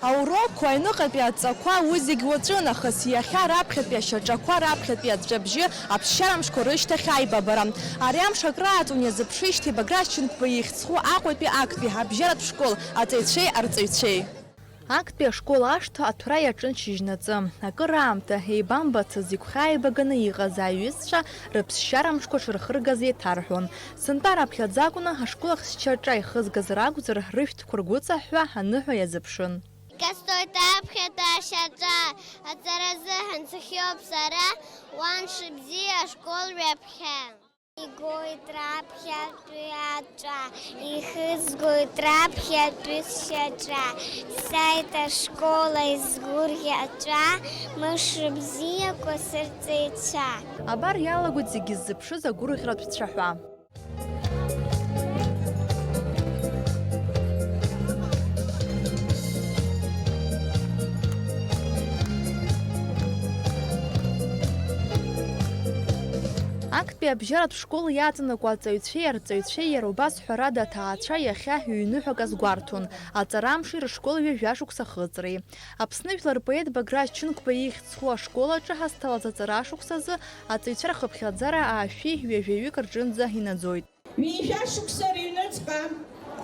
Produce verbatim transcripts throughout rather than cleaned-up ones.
Аурокқәа, аҩныҟатәи адҵақәа, уи зегь уаҵәы нахыс, иахьа раԥхьатәи ашьаҿақәа, раԥхьатәи аҵәҵәабжьы, аԥсшьарамшқәа рышьҭахь аибабара. Ари амш акрааҵуан иазыԥшижьҭеи Баграт Шьынқәба ихьӡ зху Аҟәатәи актәи абжьаратә школ аҵаҩцәеи арҵаҩцәеи. Актәи ашкол ашҭа аҭәра иаҿын шьыжьнаҵы. Акыраамҭа еибамбацыз игәхьааибаганы иҟаз аиҩызцәа рыԥсшьарамшқәа шырхыргаз еиҭарҳәон. Сынтәа раԥхьаӡа акәны ашкол ахьчаҿа ихызгаз ракәзар, рышәҭқәа ргәыҵаҳәҳәа аныҳәа иазыԥшын. Икасҵоит аԥхьатәи ашьаҿа, аҵара азыҳәан сыхиоуп сара, уан шыбзиа ашкол ҩаԥхьа. Игоит раԥхьатәи аҵәа, ихызгоит раԥхьатәи сшьаҿа, сааит ашкол аизгәырӷьаҵәа, мышыбзиақәа сырҵаҩцәа. Абар иалагоит зегьы ззыԥшыз агәырӷьаратә цәаҳәа. Актәи абжьаратә школ иаҵанакуа аҵаҩцәеи арҵаҩцәеи иара убас ҳәарада аҭаацәа иахьа ҩныҳәак азгәарҭон, аҵара амши рышкол ҩажәа шықәса ахыҵреи. Аԥсны жәлар рпоет Баграт Шьынқәба ихьӡ зху ашкол аҿы ҳазҭалаз аҵара ашықәсазы аҵаҩцәа рхыԥхьаӡара аашәи ҩажәаҩык рҿынӡа инаӡоит. Ҩажәа шықәса рыҩныҵҟа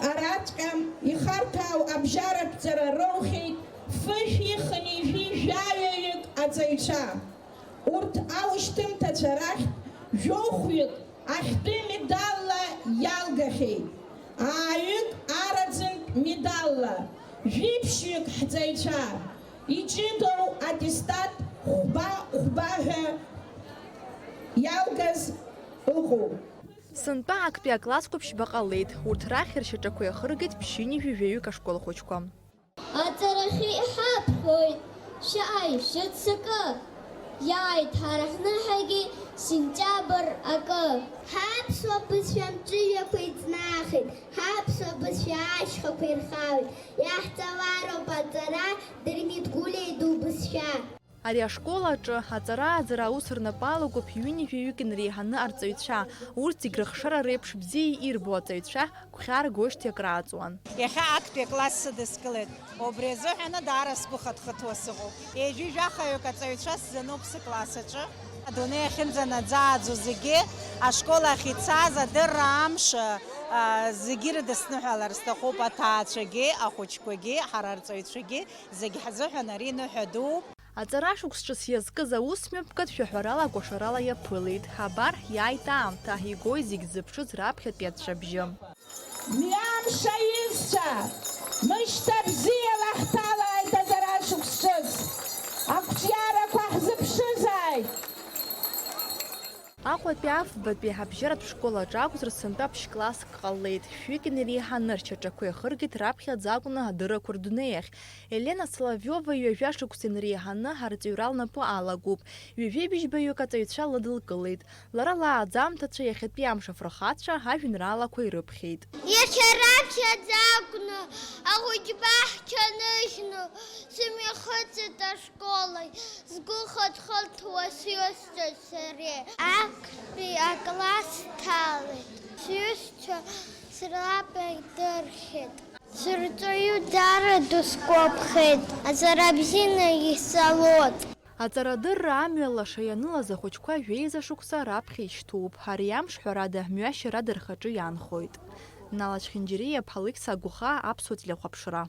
араҵәҟьа ихарҭәаау абжьаратә ҵара роухьеит фышәи хынҩажәи жәаҩаҩык аҵаҩцәа. Урҭ аушьҭымҭацәа рахьтә жәохәҩык ахьтәы медалла иалгахьеит, ааҩык араӡынтә медалла, жәиԥшьҩык ҳҵаҩцәа иҷыдоу аттестат хәба-хәба ҳәа иалгаз ыҟоуп. Сынтәа актәи аклассқәа ԥшьба ҟалеит, урҭ рахь ршьаҿақәа иахыргеит ԥшьынҩажәи жәаҩык ашкол хәыҷқәа. Аҵарахьы иҳаԥхьоит, шәааи, шәыццакы! Иааит ҳара ҳныҳәагьы сентиабр акы. Ҳаԥсуа бызшәа амҵәыжәҩақәа иҵнахит, ҳаԥсуа бызшәа ашьхақәа ирхаҩт, иаҳҵалароуп аҵара Дырмит Гәлиа иду бызшәа. Ари ашкол аҿы аҵара-ааӡара аус рнапы алакуп ҩынҩажәаҩык инреиҳаны арҵаҩцәа, урҭ зегь рыхшара реиԥш бзиа ирбо аҵаҩцәа гәхьааргошьҭеи акрааҵуан. Иахьа актәи акласс сыдыскылеит. Убри азыҳәаны даара сгәы хыҭхыҭуа сыҟоуп. Ҩажәи жәахаҩык аҵаҩцәа сзануп сыкласс аҿы. Адунеи ахьынӡанаӡааӡо зегьы ашкол ахь ицаз адырра амш, а, зегьы ирыдысныҳәалар сҭахуп, аҭаацәагьы, ахәыҷқәагьы, ҳара арҵаҩцәагьы, зегь ҳзыҳәан ари ныҳәа дууп. Аҵара шықәс ҿыц иазкыз аусмҩаԥгатә шәаҳәарала акәашарала иаԥылеит. Абар, иааит аамҭа, игоит зегь ззыԥшыз раԥхьатәи аҵәҵәабжьы. Мҩамш аҩызцәа, мышьҭа бзиала ҳҭалааит аҵара шықәс ҿыц. Ақәҿиарақәа ҳзыԥшызааит! Аҟәатәи афбатәи абжьаратә школ аҿы акәзар, сынтәа ԥшь-класск ҟалеит. Шәҩык инареиҳаны ршьаҿақәа иахыргеит раԥхьаӡа акәны адыррақәа рдунеи ахь. Елена Соловиова ҩажәа шықәса инареиҳаны арҵаҩра лнапы алакуп. Ҩажәи быжьбаҩык аҵаҩцәа лыдылкылеит. Лара лааӡамҭацәа иахьатәи амш афырхацәа ажәеинраалақәа ирыԥхьеит. Иахьа раԥхьаӡа акәны ахәыҷқәа ҳҽаныжьны сымҩахыҵит ашкол ахь, сгәы хыҭхыҭуа сҩызцәеи сареи. Актәи акласс ҭалеит. Сҩызцәа срапа идырхьеит. Сырҵаҩы даара дысгәаԥхеит, аҵара бзианы исалоит. Аҵарадырра амҩа лаша ианылаз ахәыҷқәа жәеиза шықәса раԥхьа ишьҭоуп. Ари амш, ҳәарада, мҩашьарада рхаҿы иаанхоит. Нала Чхинџьириа, Алықьса Агәыхаа, Аԥсуа телехәаԥшра.